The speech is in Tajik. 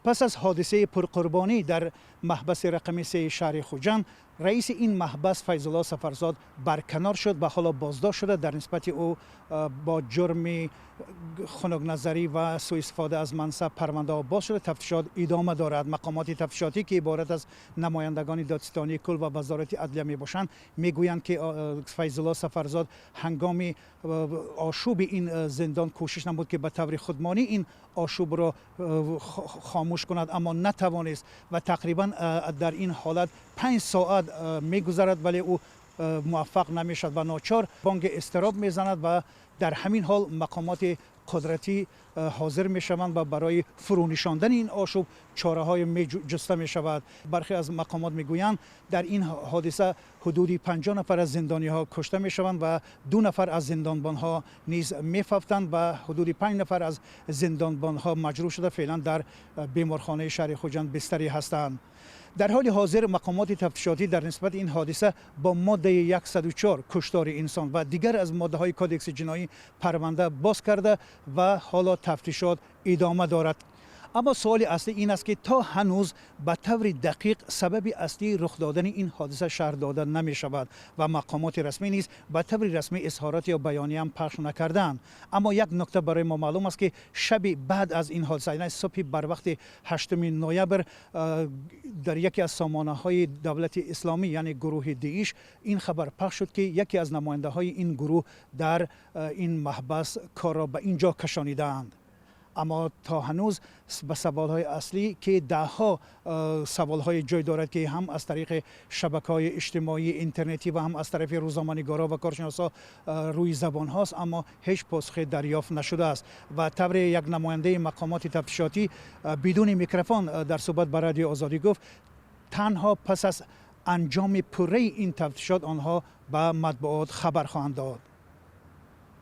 Пас аз ҳодисаи пурқурбонӣ дар маҳбаси рақами 3 шаҳри Хуҷанд, раиси ин маҳбас Файзулло Сафарзод барканор шуд ва ҳоло боздошт шуда, дар нисбати ӯ бо ҷурми хунукназарӣ ва суистифода аз мансаб парвандаҳо боз шуда, тафтишот идома дорад. Мақомоти тафтишотӣ, ки иборат аз намояндагони додситонии кул ва Вазорати адлия мебошанд, мегӯянд, ки Файзулло Сафарзод ҳангоми ошӯби ин зиндон кӯшиш намуд, ки ба таври худмонӣ ин ошӯбро хомӯш кунад, аммо натавонист ва тақрибан дар ин ҳолат 5 соат мегузарад, вале ӯ муваффақ намешавад ва ночор бонги изтироб мезанад ва дар ҳамин ҳол мақомоти қудратӣ ҳозир мешаванд ва барои фурӯнишондани ин ошӯб чораҳое ҷуста мешавад. Бархе аз мақомот мегӯянд, дар ин ҳодиса ҳудуди 50 нафар аз зиндониҳо кушта мешаванд ва ду нафар аз зиндонбонҳо низ мефавтанд ва ҳудуди панҷ нафар аз зиндонбонҳо маҷрӯҳ шуда, феълан дар беморхонаи шаҳри Хуҷанд бистарӣ ҳастанд. Дар ҳоли ҳозир мақомоти тафтишотӣ дар нисбати ин ҳодиса бо моддаи 104, куштори инсон, ва дигар аз моддаҳои Кодекси ҷиноӣ парванда боз карда ва ҳоло тафтишот идома дорад. Аммо суоли аслӣ ин аст, ки то ҳанӯз ба таври дақиқ сабаби аслии рух додани ин ҳодиса шарҳ дода намешавад ва мақомоти расмӣ низ ба таври расмӣ изҳорот ё баёнияам пахш накардаанд. Аммо як нукта барои мо маълум аст, ки шаби баъд аз ин ҳодиса, яъне субҳи барвақти 8 ноябр, дар яке аз сомонаҳои Давлати Исломӣ, яъне гурӯҳи ДИИШ, ин хабар пахш шуд, ки яке аз намояндаҳои ин гурӯҳ дар ин маҳбас корро ба ин ҷо кашонидаанд. Аммо то ҳанӯз ба саволҳои аслӣ, ки даҳҳо саволҳои ҷой дорад, ки ҳам аз тариқи шабакаҳои иҷтимоии интернетӣ ва ҳам аз тарафи рӯзноманигорҳо ва коршиносҳо рӯи забонҳост, аммо ҳеҷ посухе дарёфт нашудааст. Ва тавре як намояндаи мақомоти тафтишотӣ бидуни микрофон дар суҳбат ба Радиои Озодӣ гуфт, танҳо пас аз анҷоми пурраи ин тафтишот онҳо ба матбуот хабар хоҳанд дод.